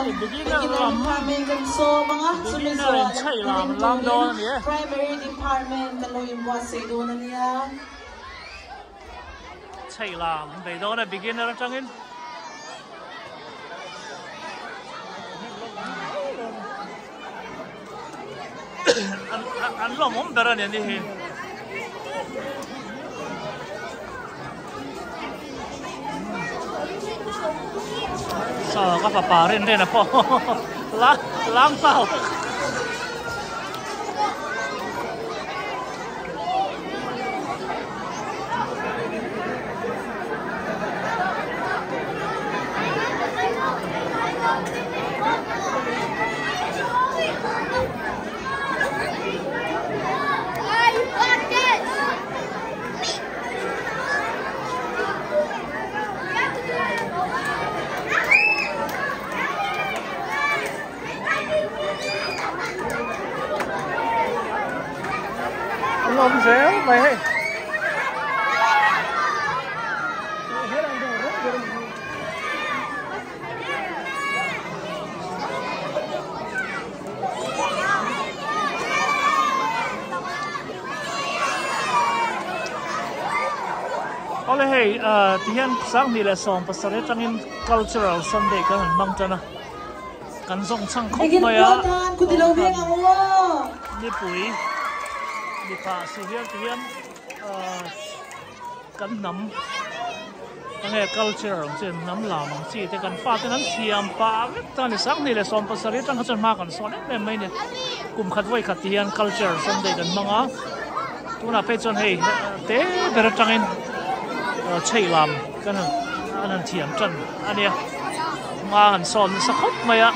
hian Beginner Department kan sawm ang a, chumi zawhah ring turin Primary Department kan lo inbuatsaih dawn a nia. Chheilam bei dawn e beginner atangin. An lawmawm ber a ni ani hi. Saw ka fapa rin rin a pawh lang chau. An awm zel mai hei. Awle hei tihian 2017 atangin Cultural Sunday kan han hmang tan a. Kan zawng chhang khawp mai a, nipui mipa si hian ti hian kan hnam enge culture ang chi hnam lam ang chi te kan fate an thiam pah vek ta a ni. 2017 atang kha chuan hma kan sawn em em mai a ni. Kum khat vawi khat ti hian culture Sunday kan hmang a, tunah phei chuan hei te ber atangin chheih lam kan han an han thiam tan a nia. Hma han sawn nasa khawp mai a,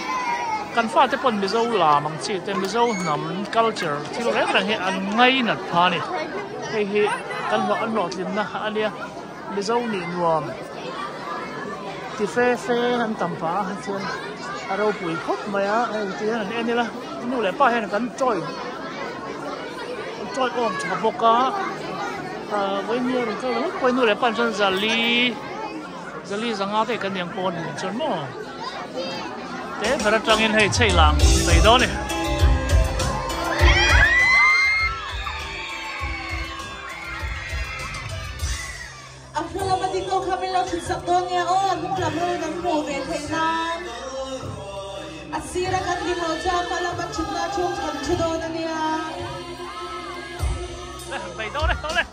kan fate pawn Mizo lam ang chi te Mizo hnam culture thil reng reng hi an ngainat pha a ni. Hei hi kan hlawh an hlawhtlinna a nia, Mizo nih nuam ti fe fe an tam pah a chuan a ropui khawp mai a, hei ti hian an en ila nu leh pa hian kan chawi chawi awm tha bawk a, vawiin rawn kal ringawt pawhin nu leh pa an chuan zali. Zali zanga te kan niang pawh ni chuan maw te ber atangin hei chhei lang mai dawn e. A hma lama ding ho kha min lo thut sak dawn nia aw, a hnung lam ho in an hmuh ve theih nan. A sira kan ding lo chuan hma lama thutna chhung kan thu dawn a nia. Bei dawn e, dawn e.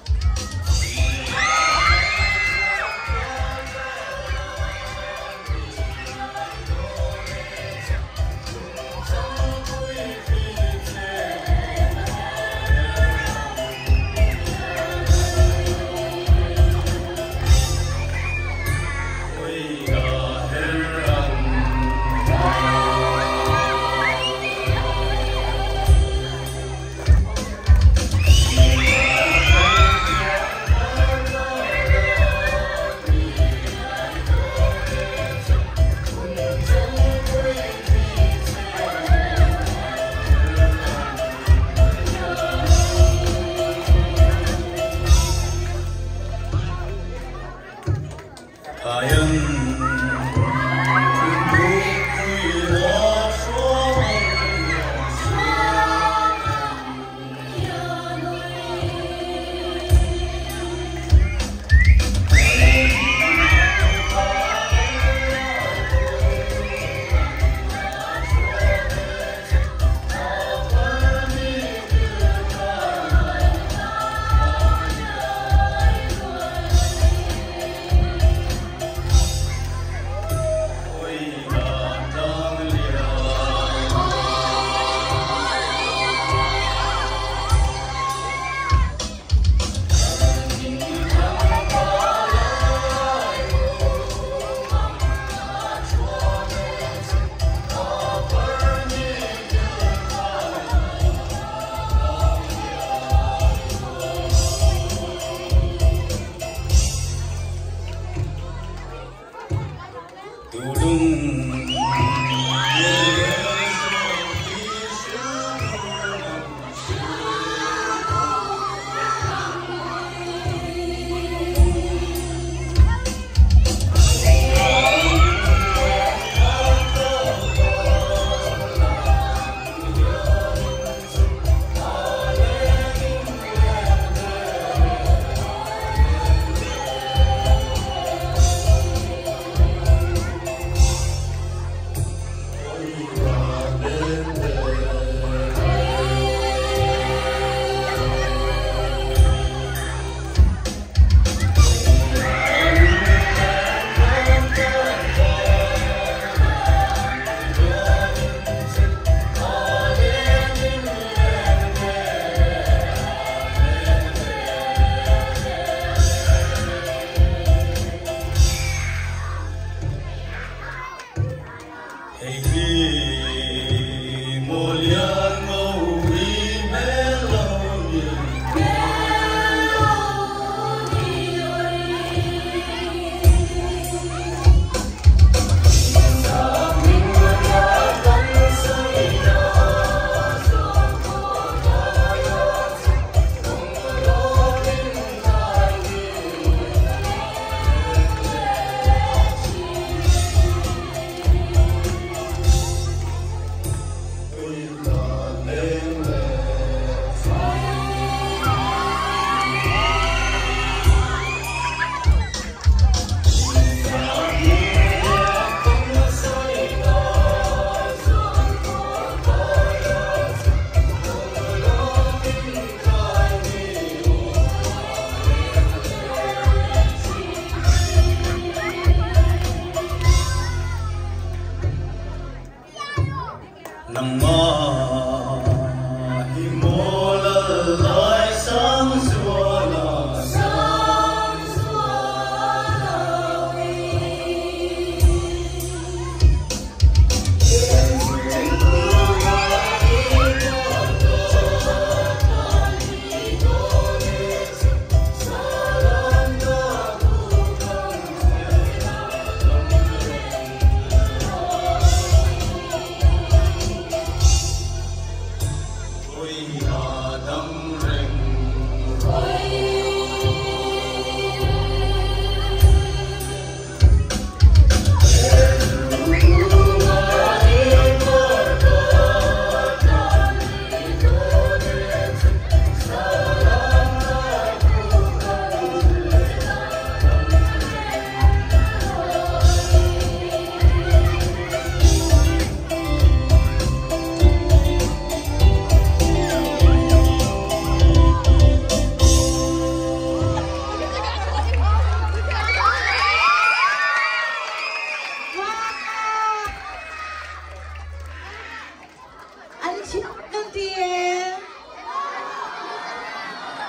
Thiam kan ti em?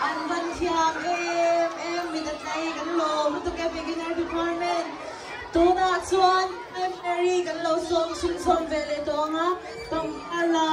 An van thiam em em mit a tlai kan lawm lutuk e beginner department. Tunah chuan Mary kan lo sawm chhunchawm ve leh tawh ang a, pangpar la.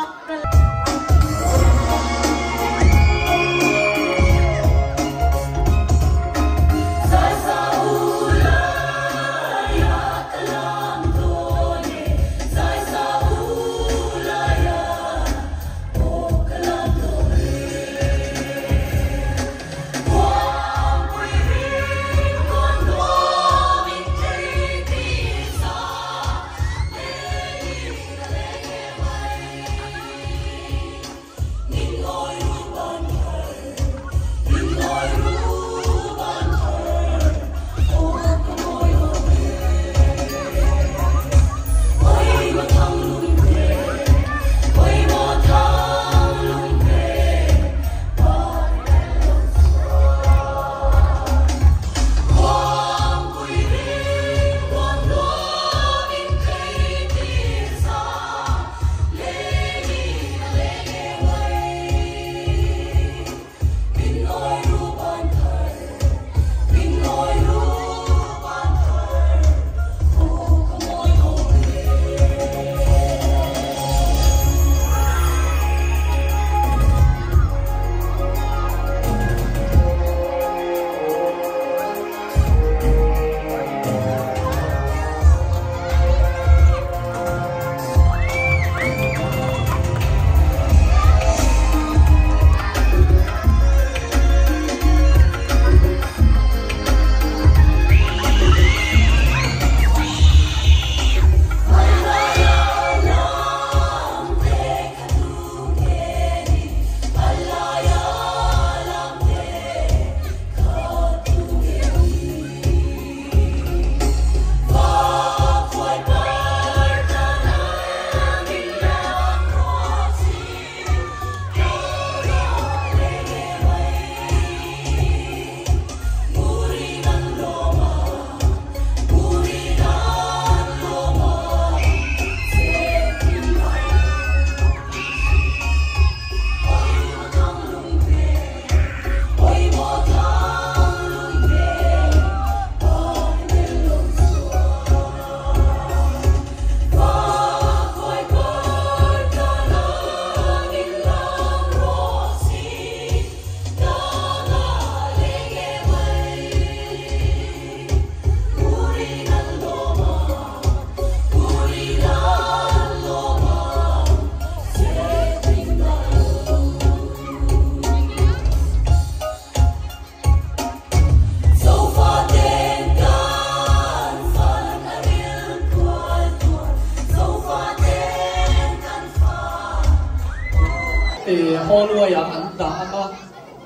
Hallway ah an dah ang a,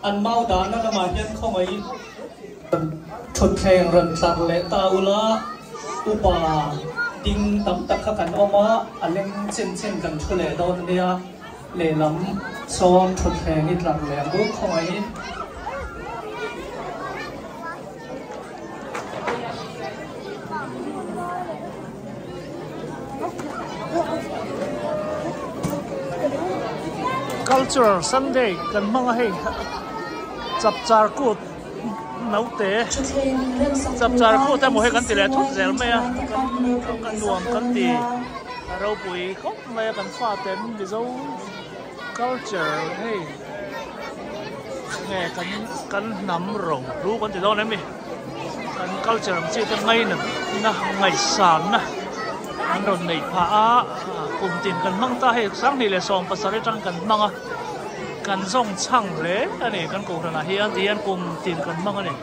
an mau dahna lamah hian khawngaihin thutthleng rawn tlar leh ta ula, upa ding tam tak kha kan awm a, a leng chen chen kan thu leh dawn a nia, lehlam sawn thutthleng i tlar leh ang u khawngaihin. Cultural Sunday kan hmang a hei chapchar kut naute chapchar kut emaw hei kan ti leh thut zel mai a kan nuam kan ti a ropui khawp mai a kan faten Mizo culture hei nge kan kan hnam ro ru kan ti dawn em ni kan culture ang chi te ngainatna ngaihsanna an rawn neih phah a kum tin kan hmang ta hei sanghnih leh sawm pasarih atang kan hmang a kan zawng chhang hle a ni kan kohhranah hian ti hian kum tin kan hmang a ni.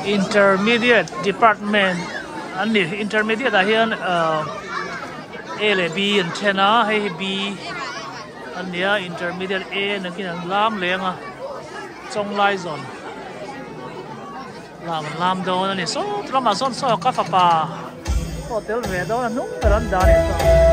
Intermediate department an ni intermediate ah hian ahh A leh B an then a hei hi B an ni a intermediate A nakin an lam leng a chawnglai zawn lam an lam dawn a ni saw lamah sawn saw ka fapa pawh tel ve dawn a hnung ber an dah a ni saw.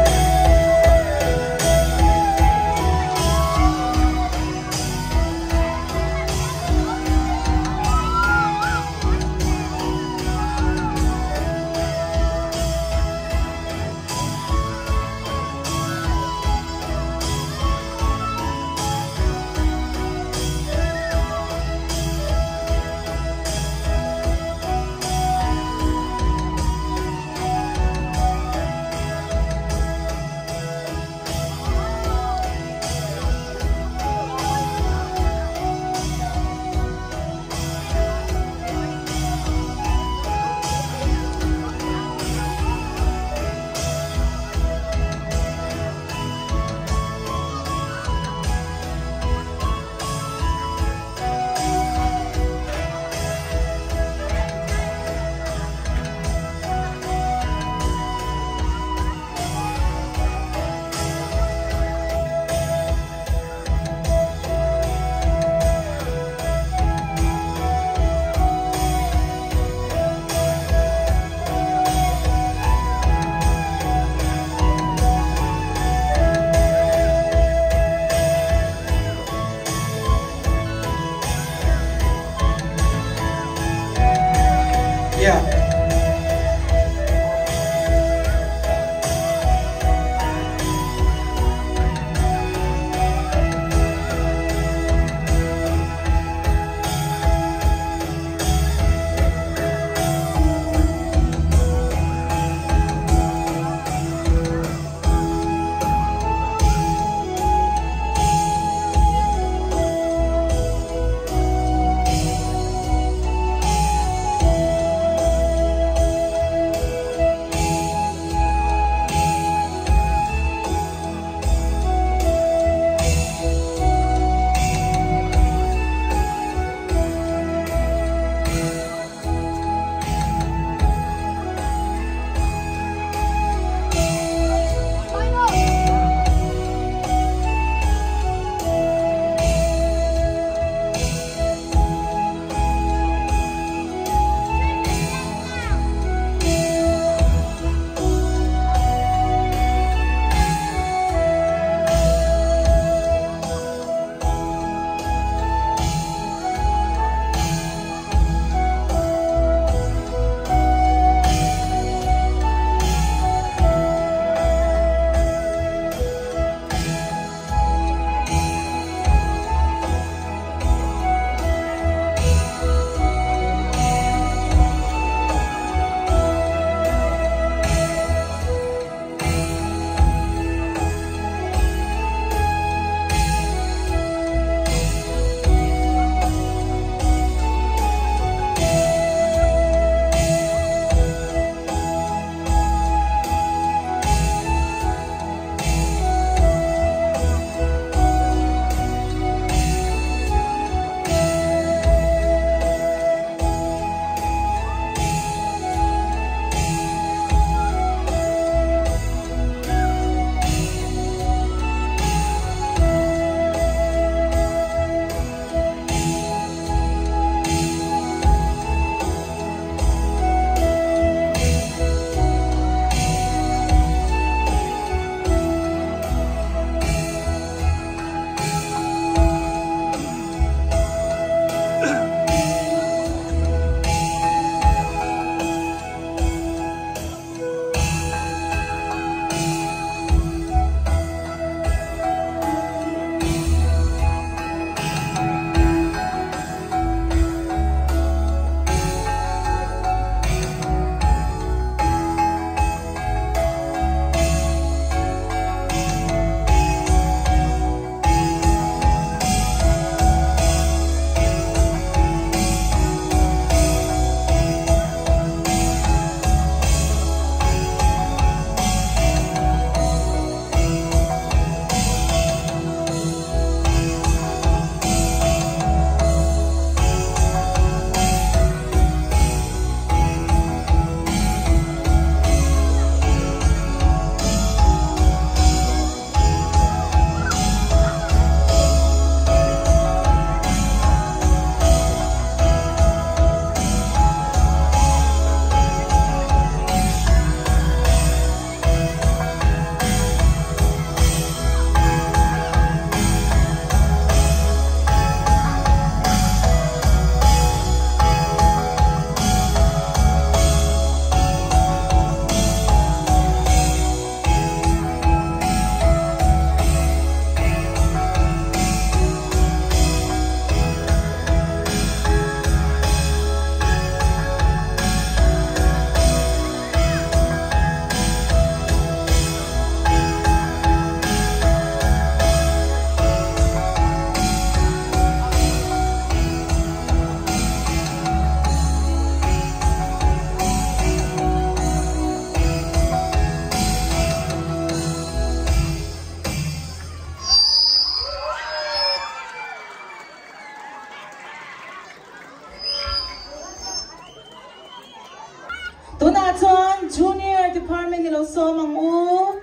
Tunah chuan Junior Department i lo sawm ang u.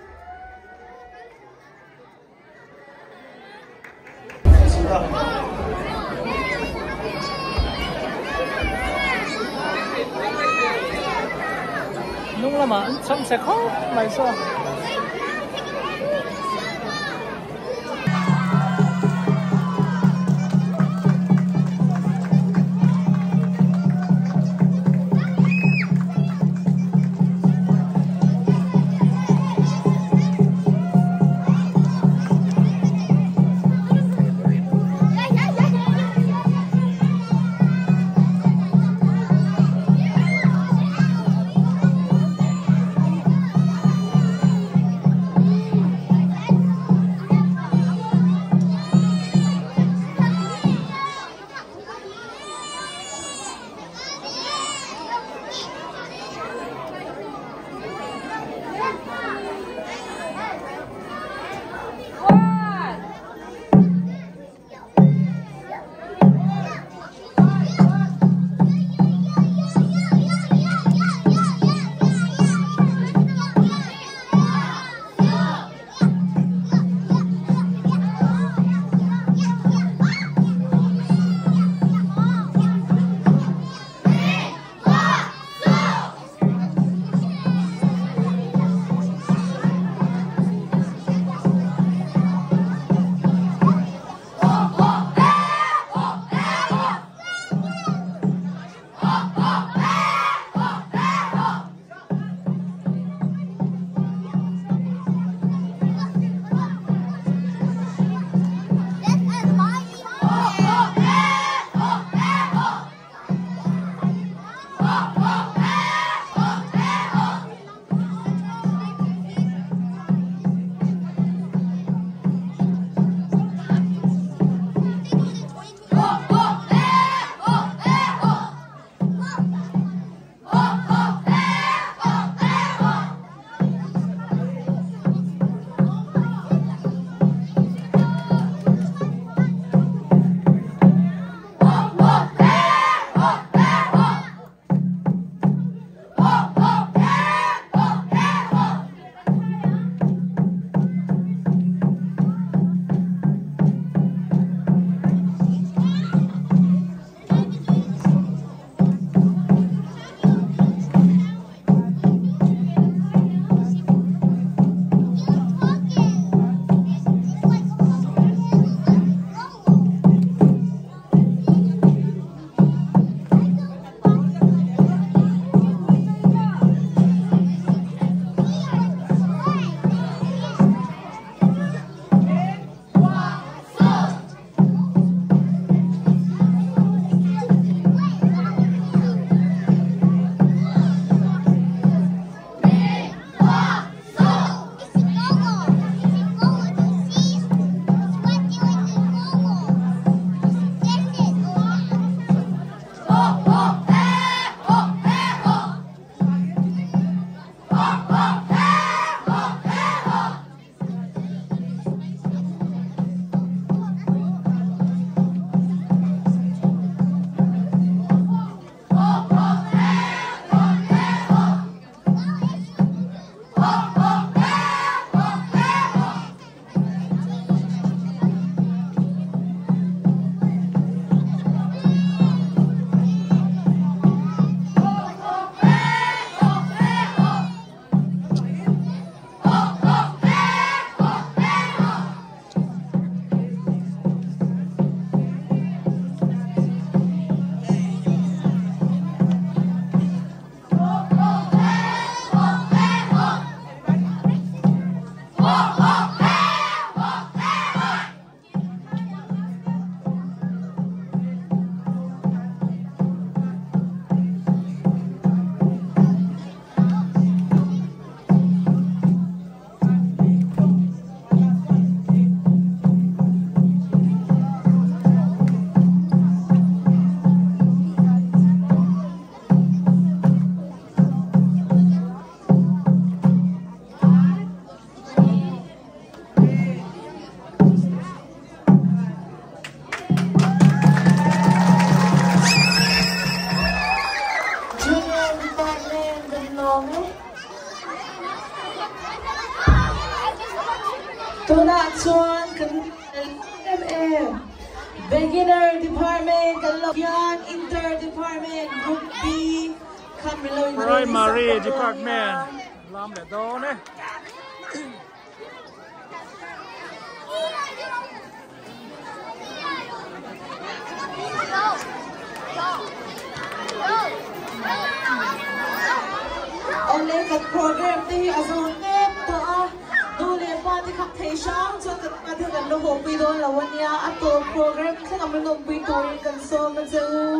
Hnung lamah an chhang chhe khawp mai saw. Tunah chuan kan em em Beginner Department kan lo hian Inter Department Group B khan min lo in ready sak Primary tawh dawn Department nia. lam leh dawn e. Awle kan program te hi a zo mek tawh a, nu leh pa te khak thei hrang chuan kan pa te kan la haw pui dawn lo ania, a tawp program thleng a min awmpui turin kan sawm a che u.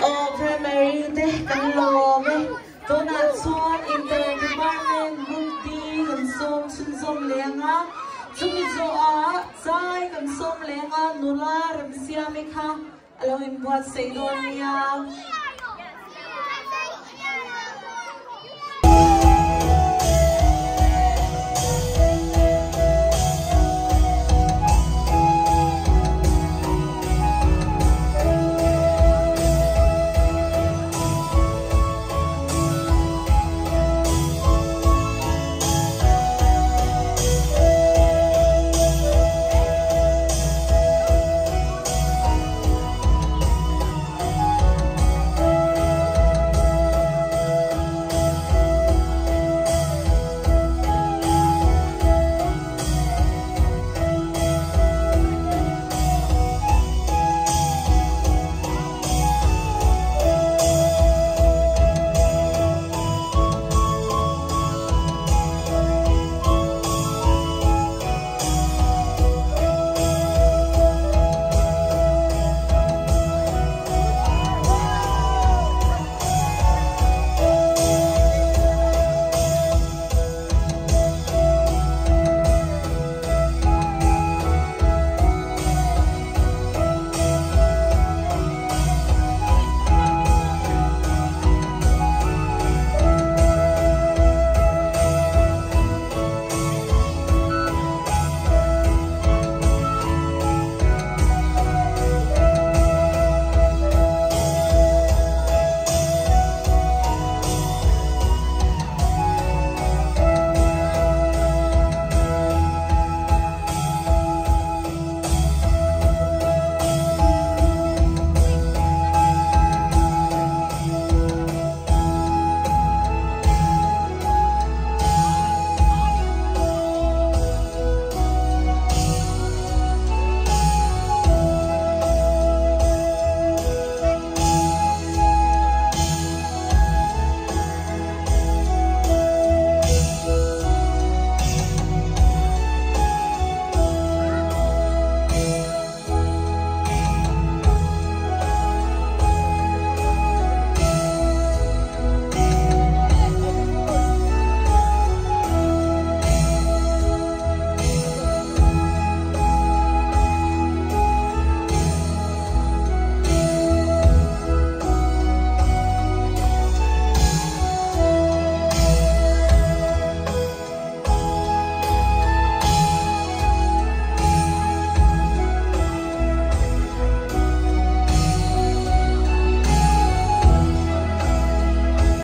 Aw primary te kan lawm e. Tunah chuan Inter Department Group D kan sawm chhunzawm leng a, chumi zawhah zai kan sawm leng a, nula Remsiami kha a lo inbuatsaih dawn nia.